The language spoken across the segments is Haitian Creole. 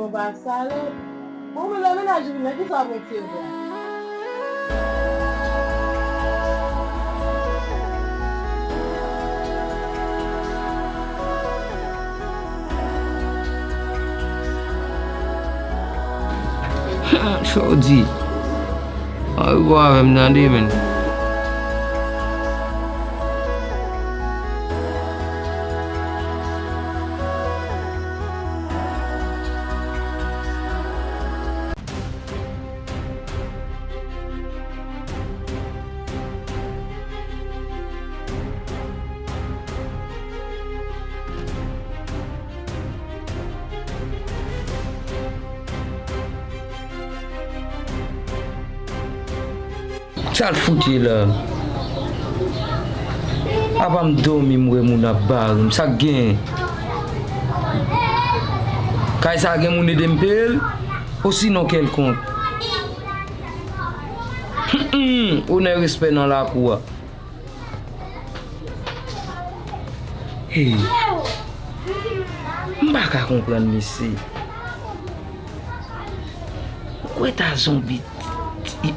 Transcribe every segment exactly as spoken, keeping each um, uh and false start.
Ou pa salòp. Bon, men lè mennaj ou vin la, kisa w ap mete sou la? Sa w di? Ann ri bò avè m tande, menn. Sa l fout ye la? Apa m dòmi, m wè moun ap bare m. Sa k genyen? Kay sa gen moun ede m peye l? Osinon kèlkonk? Hum, hum, onè, respè nan lakou a. Hey, m pa ka konprann mesye. Ou kwè ta zonbi, ti,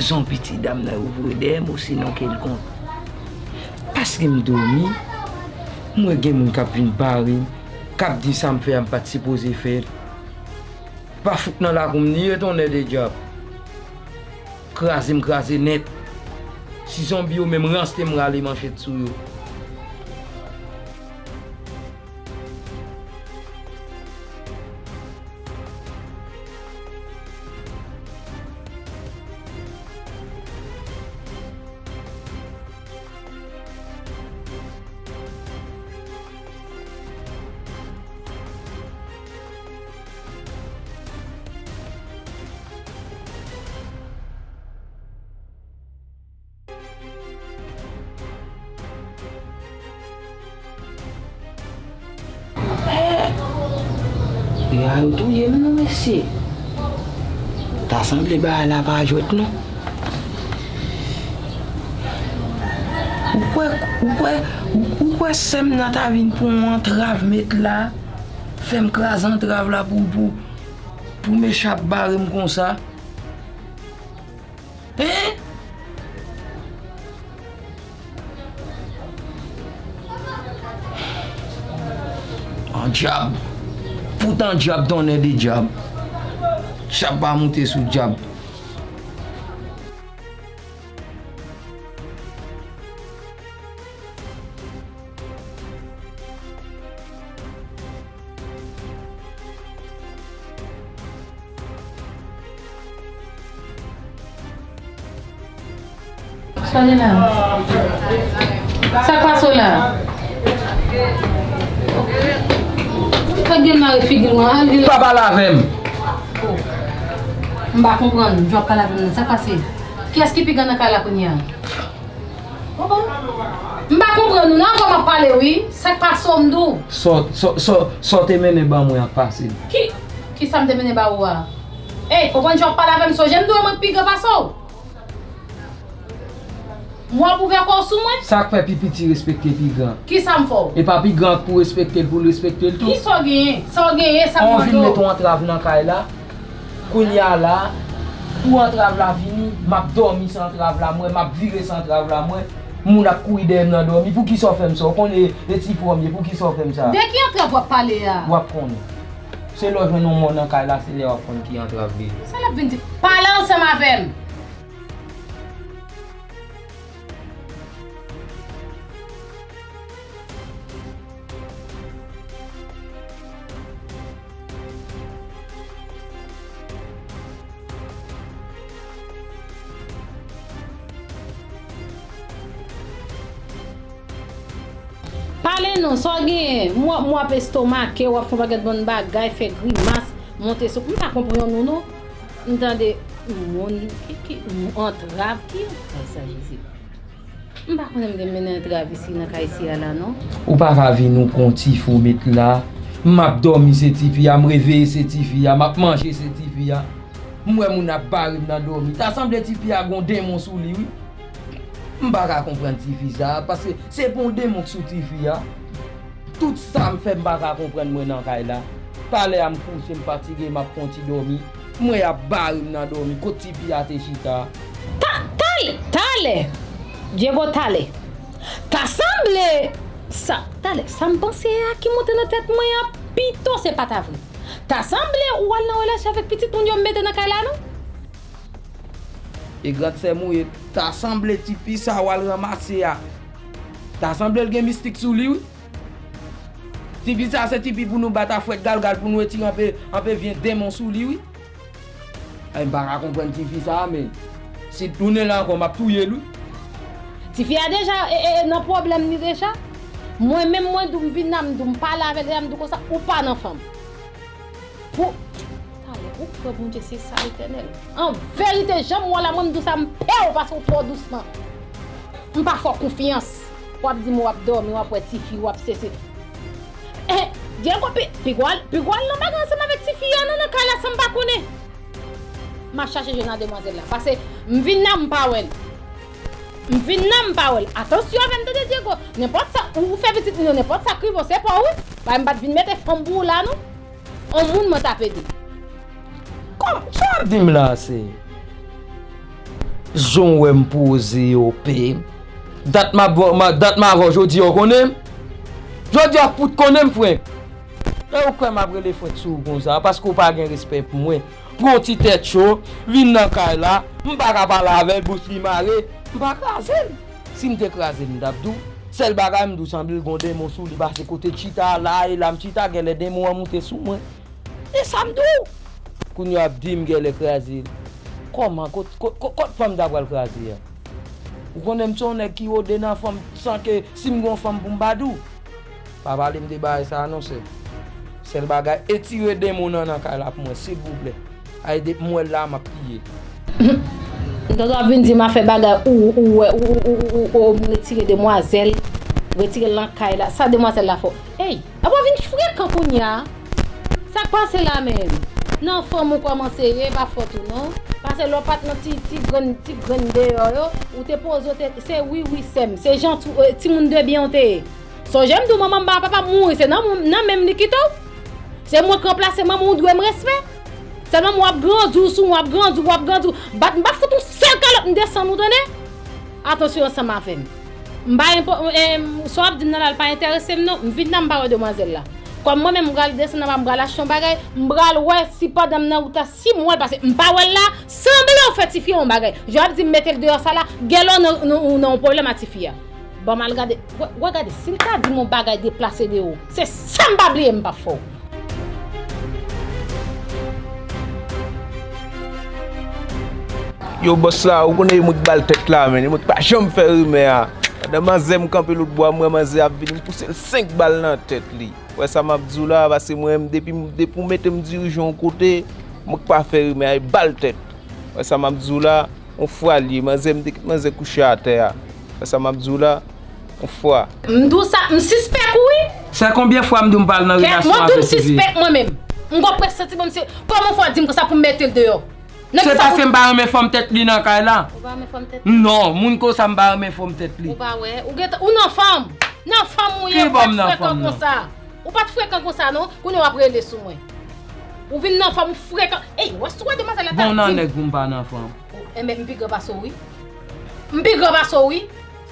zonbi ti dam nan yo voye dèyè m osinon kèlkonk? Paske m dòmi, m wè gen moun k ap vin bare m, k ap di sa m fè a m pa t sipoze fè l. Pa fout nan lakou m ni ye, tonnè de dyab. Kraze m kraze nèt. Si zonbi yo menm ranste m rale manchèt sou yo. Deja yo touye m non, mesye. Ta sanble bagay la pa jwèt non. Ou kwè, ou kwè, ou, ou kwè sè m nan ta vin pou yon antrav met la, fè m kraze antrav la pou, pou, pou mechan ap bare m konsa? Hein? An dyab. Poutan dyab, tonnè de dyab. Dyab pa moute sou dyab. Sa gen la? Sa k pase w la? Sa k gen mare figi w an? Al vin. Pa pale avè m. M pa konprann jan w ap pale avè m nan. Sa k pase? Kiyès ki pi gran nan kay la kounye a? M pa konprann ou nan, kòman w ap pale wi. Sa k pase w m di w? Sa w, sa w, sa w, sa w te mennen ban mwen an k pase. Ki, kisa m te mennen ba ou a? Ey, konprann jan w ap pale avè m, sonje m di w mwen k pi gran pase w. M wè w ap ouvè kò w sou mwen. Sa k fè pi piti respekte pi gran? Kisa m fè w? E pa pi gran k pou respekte l, pou l respekte l tou? Kisa w genyen? Sa w genyen, sa m mande w? Ou anvi m mete yon antrav nan kay la? Kounye a la, pou antrav la vini, m ap dòmi san antrav la, m wè m ap vire san antrav la, m wè moun ap kouri dèyè m nan dòmi. Poukisa w fè m sa? Ou konnen e ti frè m ye, poukisa w fè m sa? De ki antrav w ap pale a? W ap konnen. Se lè w jwenn yon mò nan kay la, se lè w ap konn ki antrav li ye. Sa l ap vin di? Pale ansanm avè m! Pale non, sa w genyen? M w ap, m w ap estomake, w ap fè yon pakèt bann bagay, fè grimas, monte sou. M pa konprann ou non. M tande moun ki, ki, antrav, ki antrav sa, Jezi? M pa konnen m te mennen antrav isi nan kay isi a la non. Ou pa ka vin ou pran yon tifi w met la. M ap dòmi se tifi a, m reveye se tifi a, m ap manje se tifi a. M wè moun ap bare m nan dòmi. Ta sanble tifi a gon denmon sou li wi. M pa ka konprann tifi sa a, paske se pa yon denmon k sou tifi a. Tout sa m fè m pa ka konprann mwen nan kay la. Talè a m kouche, m fatige, m ap fè yon ti dòmi. M wè y ap bare m nan dòmi. Kot tifi a te chita? Ta, talè, talè. Diego, talè. Ta sanble sa, talè, sa m panse a ki monte nan tèt mwen an, pito se pa ta vre. Ta sanble ou al nan relasyon avèk pitit moun yo m mete nan kay la, non? E gran sè m ou ye, ta sanble tifi sa w al ranmase a. Ta sanble l gen mistik sou li, wi. Tifi sa se tifi pou nou bat a fwèt galgal pou nou retire anpe, anpe vye denmon sou li, wi. Ay, m pa ka konprann tifi sa a, men si l tounen la ankò, m ap touye l, wi. Tifi a deja e, e, e, nan pwoblèm li deja. Mwen menm, mwen di w, m vin la, m di w, m pale avè l deja, m di w konsa, ou pa nan fanm. Pou, talè, ou kwè Bondye se sa, Letènèl? An verite, jan m wè w la, mwen, m di w sa, m pè w paske w twò dousman. M pa fè w konfyans. W ap di m w ap dòmi, w ap wè tifi, w ap sesi. Eh, Diego, pi, pigwal, pigwal nan bagay ansanm avèk tifi a, non, nan kay la, san m pa konnen. M ap chache jwenn a demwazèl la. Paske m vin la, m pa wè l. M vin la, m pa wè l. Atansyon avè m, tande, Diego. Nenpòt sa, ou, ou fè pitit moun yo, nenpòt sa k rive w, se pa w, wi. Bagay m pa t vin mete fanm pou ou la, non. On moun mwen t ap ede. Kòm, sa w ap di m la, se? Jan w wè m poze yo, pe. Dat m ap, ma, dat m avè w jodi a, w konnen m? Jodi a, w fout konnen m, frenk. E ou kwè m ap rele frenk sou ou konsa, paske w pa gen respè pou mwen. Pran yon ti tèt cho, vin nan kay la, m pa ka pale avè l, bouch li mare, m pa kraze l. Si m te kraze l, m t ap di w, sèl bagay m di w, sanble l gon denmon sou li, pase kote l chita a la, e la m chita, genlè denmon an moute sou mwen. E sa m di w. Kounye a w ap di m genlè kraze l. Kòman? Kot, kot, kot, kot fanm ta pral kraze a? Ou konnen m se yon nèg ki rode nan fanm san ke si m gon fanm pou m pa di w. Pa pale m de bagay sa a non, sè. Sèl bagay, etire denmon nan nan kay la pou mwen, silvouplè. Ay, depi m wè l la, m ap piye l. Tande w ap vin di m afè bagay, ou, ou wè, ou, ou, ou, ou, ou, m retire demwazèl, retire l nan kay la. Sa demwazèl la fè w? Ey, apa w vin frekan kounye a? Sa k pase la menm? Nan fanm ou kòmanse ye, pa fòt ou non. Pase lè w pa t nan ti, ti grenn, ti grenn deyò yo, ou te poze w te, se wi, wi, sè m, se jan tou, eh, timoun de byen w te ye. Sonje m di w manman m ba papa m mouri, se nan, nan men m li kite w. Se mwen k ranplase manman w, ou dwe m respè. Sèlman w ap grandi w sou mwen, w ap grandi w, w ap grandi w. Bat m pa fout yon sèl kalòt m desann ou, tande? Atansyon ansanm avè m. M pa enpo, em, sa w ap di m nan la, l pa enterese m non. M vin la, m pa wè demwazèl la. Kòm mwen menm, m pral desann anba, m pral achte yon bagay, m pral wè si pandan m nan wout la, si m wè l, paske m pa wè l la, sanble w fè tifi a yon bagay. Jan w ap di m mete l deyò sa la, genlè w nan, nan, nan yon pwoblèm a tifi a. Ban m al gade. Wè, wè gade, si l ta di m yon bagay deplase de ou, se sa m pa bliye m p ap fè w. Yo, bòs la, ou konnen e mwen k ba l tèt la, men, e mwen k pa janm fè rimè a. Pandan manzè m kanpe lòt bò a, m wè manzè ap vini, m pouse l senk bal nan tèt li. Wè sa m ap di w la, paske mwen menm, depi, depi w mete m dirije yon kote, mwen k pa fè rimè a, e ba l tèt. Wè sa m ap di w la, yon fwa l ye, manzè, m te kite manzè kouche atè a. Wè sa m ap di w la, yon fwa. M di w sa, m sispèk ou wi. Sa konbyen fwa m di w m pa al nan relasyon avèk tifi? Kèt, mwen tou m sispèk mwen menm. M gon presantiman, m se, kòman w fè w di m konsa pou m mete l deyò? Se paske m pa renmen fanm tèt li nan kay la. Ou pa renmen fanm tèt li? Non, moun konsa m pa renmen fanm tèt li. Ou pa wè, ou gentan, ou nan fanm. Nan fanm ou ye, ou pa t frekan konsa. Ou pa t frekan konsa non, kounye a w ap rele sou mwen. Ou vin nan fanm, ou frekan. Ey, wè si w wè demwazèl la ta di m. Bon, nan nèg pou m pa nan fanm. Enben, m pi gran pase w wi. M pi gran pase w wi.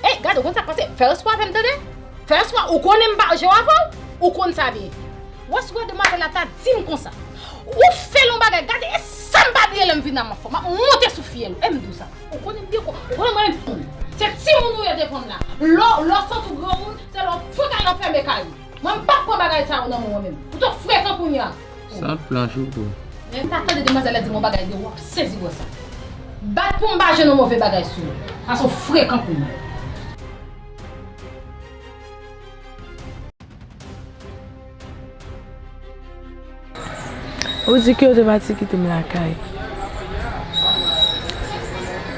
Ey, gade, ou konn sa k pase? Fè respè avè m, tande? Fè respè, ou konnen m pa je w avè w, ou konn sa byen. Wè si w wè demwazèl la ta di m konsa. Ou fè l yon bagay, gade, e sa m pa bliye lè m vin nan m ap fè, m ap monte sou fyèl ou, e m di w sa. Ou konnen m byen ko, ou konnen mwen menm, se timoun ou ye devan m la. Lè w, lè w santi w granmoun, se lè w fouti al anfème kay ou. Mwen, m p ap pran bagay sa yo nan men w menm. Ou twò frekan kounye a. Sa planch ou tou. Lè m ta tande demwazèl la di m yon bagay de ou, w ap sezi wè sa. Bat pou m pa jwenn yon move bagay sou ou. Paske w frekan kounye a. Ou di ke w te pati kite m lakay.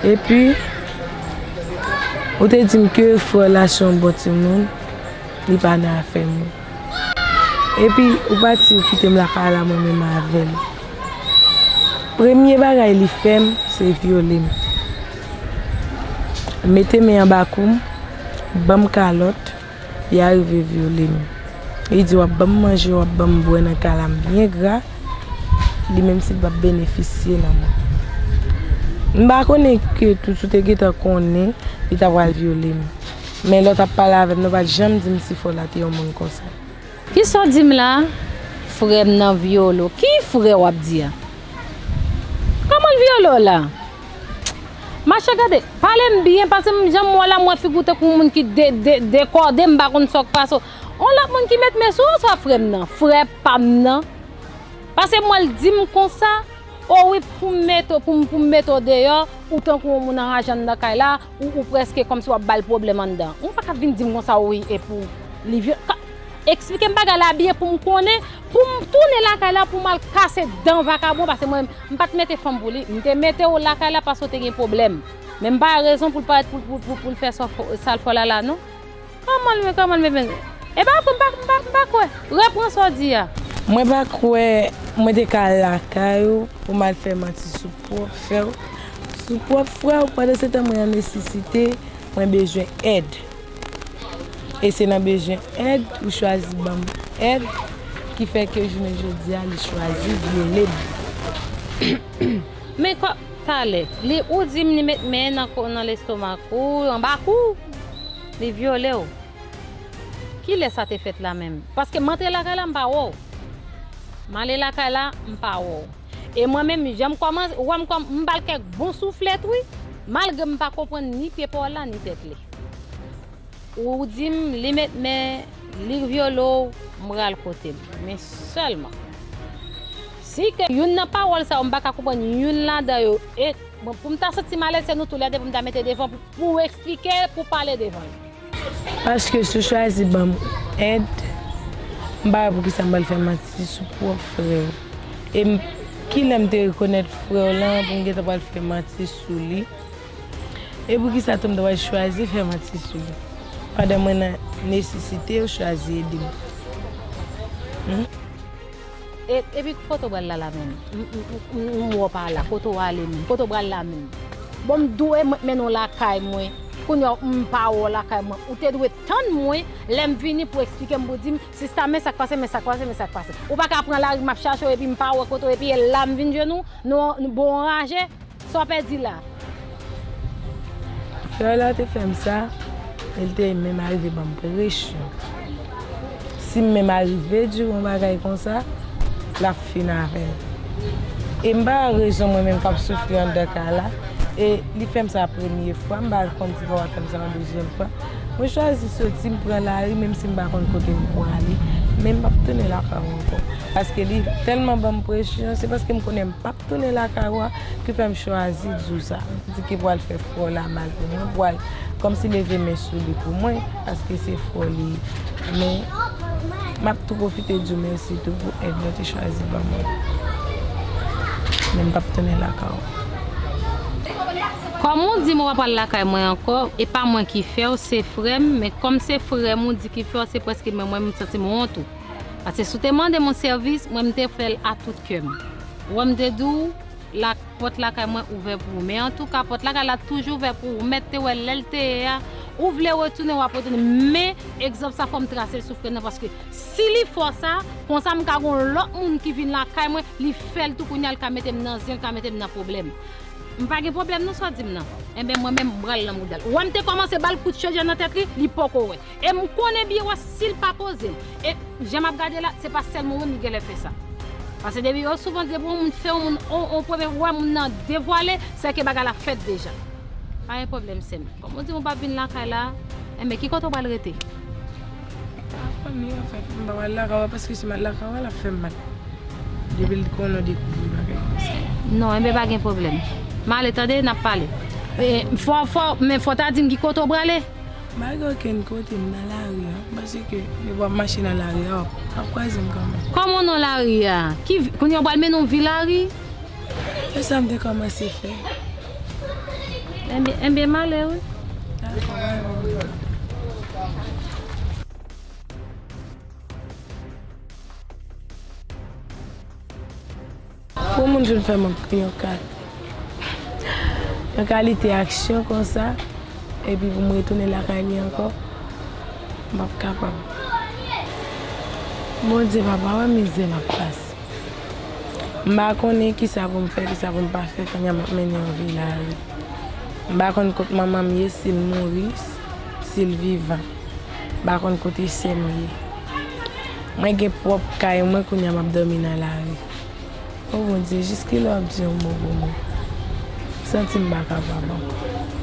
Epi, ou te di m ke fè w lach yon bon timoun, li pa nan afè m. Epi, ou pati, ou kite m lakay la, mwen menm avè l. Premye bagay li fè m, se vyole m. Mete men anba kou m, ban m kalòt, li arive vyole m. Li di, "W ap ban m manje, w ap ban m bwè nan kay la, m byen gra." Li menm si l p ap benefisye nan mwen. M pa konnen ke tout si w te gentan konnen, li ta pral vyole m. Men lè w t ap pale avè m, non, w pa t janm di m si frè w la te yon moun konsa. Kisa w di m la? Frè m nan vyole w. Ki frè w ap di a? Kòman l vyole w la? Mache gade, pale m byen, paske m jan m wè w la, m wè figi w tankou yon moun ki de, de, dekòde, m pa konn sa k pase w. On lòt moun ki met men sou ou, oswa frè m nan? Frè pa m nan? Paske m wè l di m konsa, o wi, pou m mete w, pou m, pou m mete w deyò, ou tankou yon moun anraje anndan kay la, ou, ou prèske kòmsi w ap ba l pwoblèm anndan. Ou pa ka vin di m konsa, o wi, epi w, li vye, ka, eksplike m bagay la byen pou m konnen, pou m tounen lakay la, pou m al kase dan vakabon, paske mwen, m pa t mete fanm pou li, m te mete w lakay la paske w te gen pwoblèm. Men m pa wè rezon pou l parèt, pou, pou, pou, pou l fè sa, sa l fè w la, la, non. Kòman l, men kòman l, men, men, e pa vre, m pa, m pa, m pa kwè. Repran sa w di a. Mwen pa kwè mwen te ka al lakay ou pou m al fè manti sou pwòp frè w. Sou pwòp frè w, pandan se tan mwen an nesesite, mwen bezwen èd. E se nan bezwen èd, ou chwazi ban m èd, ki fè ke jounen jodi a, li chwazi vyole m. Men kò, talè, li, ou di m li met men nan ko-, nan lestomak ou, anba kou, li vyole w. Kilè sa te fèt la menm? Paske m antre lakay la, m pa wè w. M ale lakay la, m pa wè w. E mwen menm, jan m kòmanse, ou wè m kòm, m ba l kèk bon souflèt, wi. Malgre m pa konprann ni pye pawòl la, ni tèt li. Ou di m, li met men, li vyole w, m pral kote m. Men sèlman, si ke youn nan pawòl sa yo, m pa ka konprann youn ladan yo, e, bon, pou m ta santi m alèz, se nou toulède pou m ta mete devan pou, pou eksplike, pou pale devan l. Paske si w chwazi ban m èd, m pa wè poukisa m pral fè manti sou pwòp frè w. E m, kilè m te rekonèt frè w lan pou m gentan pral fè manti sou li? E poukisa tou m ta pral chwazi fè manti sou li? Pandan mwen nan nesesite, ou chwazi ede m. Hmm? E, epi kote w pral la la menm? M, m, m, m, m wè w pa la. Kote w ale menm? Kote w pral la menm? Bon, m dwe m mennen w lakay mwen. Kounye a, m pa wè w lakay mwen. Ou te dwe tann mwen lè m vini pou eksplike m, pou di m, "Sista, men sa k pase, men sa k pase, men sa k pase." Ou pa ka pran lari, m ap chache w, epi m pa wè kote w, epi e la m vin jwenn ou, nou, nou bon anraje. Sa w pèdi la? Frè w la te fè m sa, e l te menm arive ban m presyon. Si m menm arive di w yon bagay konsa, l ap fin avè l. E m pa wè rezon mwen menm k ap soufri anndan kay la, e li fè m sa premye fwa, m pa konn si l pa pral fè m sa yon dezyèm fwa. Mwen chwazi soti, m pran lari, menm si m pa konn kote m prale, men m p ap tounen lakay ou ankò. Paske li tèlman ban m presyon, se paske m konnen m p ap tounen lakay ou a, ki fè m chwazi di w sa. M di ke pral fè frè w la mal pou mwen, pral kòmsi leve men sou li pou mwen, paske se frè w li ye. Men, m ap tou pwofite di w mèsi tou pou èd ou te chwazi ban mwen. Men m p ap tounen lakay ou. Kòm ou di m ou pa pral lakay mwen ankò, e pa mwen ki fè w, se frè m, men kòm se frè m ou di ki fè w, se prèske men mwen, m santi m wont ou. Paske si w te mande m yon sèvis, mwen, m te fè l a tout kè m. Ou wè, m te di w, la, pòt lakay mwen ouvè pou ou. Men antouka, pòt lakay la toujou ouvè pou ou. Ou mèt te wè lè l te ye a, ou vle retounen, w ap retounen. Men, egzanp sa, fò m trase l sou frè m nan, paske si li fè w sa, konsa m ka gen yon lòt moun ki vin lakay mwen, li fè l tou kounye a, l ka mete m nan zen, l ka mete m nan pwoblèm. M pa gen pwoblèm non, sa w di m nan. Enben, mwen menm, m pral nan mouda l. Ou wè, m te kòmanse ba l kout chedjè nan tèt li, li poko wè. E m konnen byen wè si l pa poze l. E jan m ap gade la, se pa sèl mwen menm li genlè fè sa. Paske depi yo souvan depi yon moun fè yon moun, on, on premye wè moun nan devwale, sèke bagay la fèt deja. Pa gen pwoblèm, sè m. Kòm ou di m ou p ap vin lakay la, enben ki kote w pral rete? M pa konnen, anfèt, m pa pral lakay ou a, paske si m al lakay ou a, l ap fè m mal. Depi l konnen w dekouvri bagay konsa. Non, enben pa gen pwoblèm. M ale tande, n ap pale. E, fò, fò, men fò w ta di m ki kote w prale. M pa gen okenn kote, m nan lari a. M panse ke depi w ap mache nan lari a, w ap, w ap kwaze m kanmenm. Kòman w nan lari a? Ki vi, kounye a w pral mennen w vi lari? E sa m te kòmanse fè. Enben, enben, m ale wi. Dakò, m ale. Pou moun vin fè m yon ka, yon kalite aksyon konsa, epi pou m retounen lakay li ankò, m p ap kapab. Bondye papa wè mizè m ap pase. M pa konnen kisa pou m fè, kisa pou m pa fè, kounye a m ap mennen yon vi lari. M pa konn kot manman m ye, si l mouri, si l vivan. M pa konn kote sè m ye. Mwen gen pwòp kay mwen, kounye a m ap dòmi nan lari. O Bondye, jiskilè w ap di yon mo pou mwen? M santi m pa kapab ankò.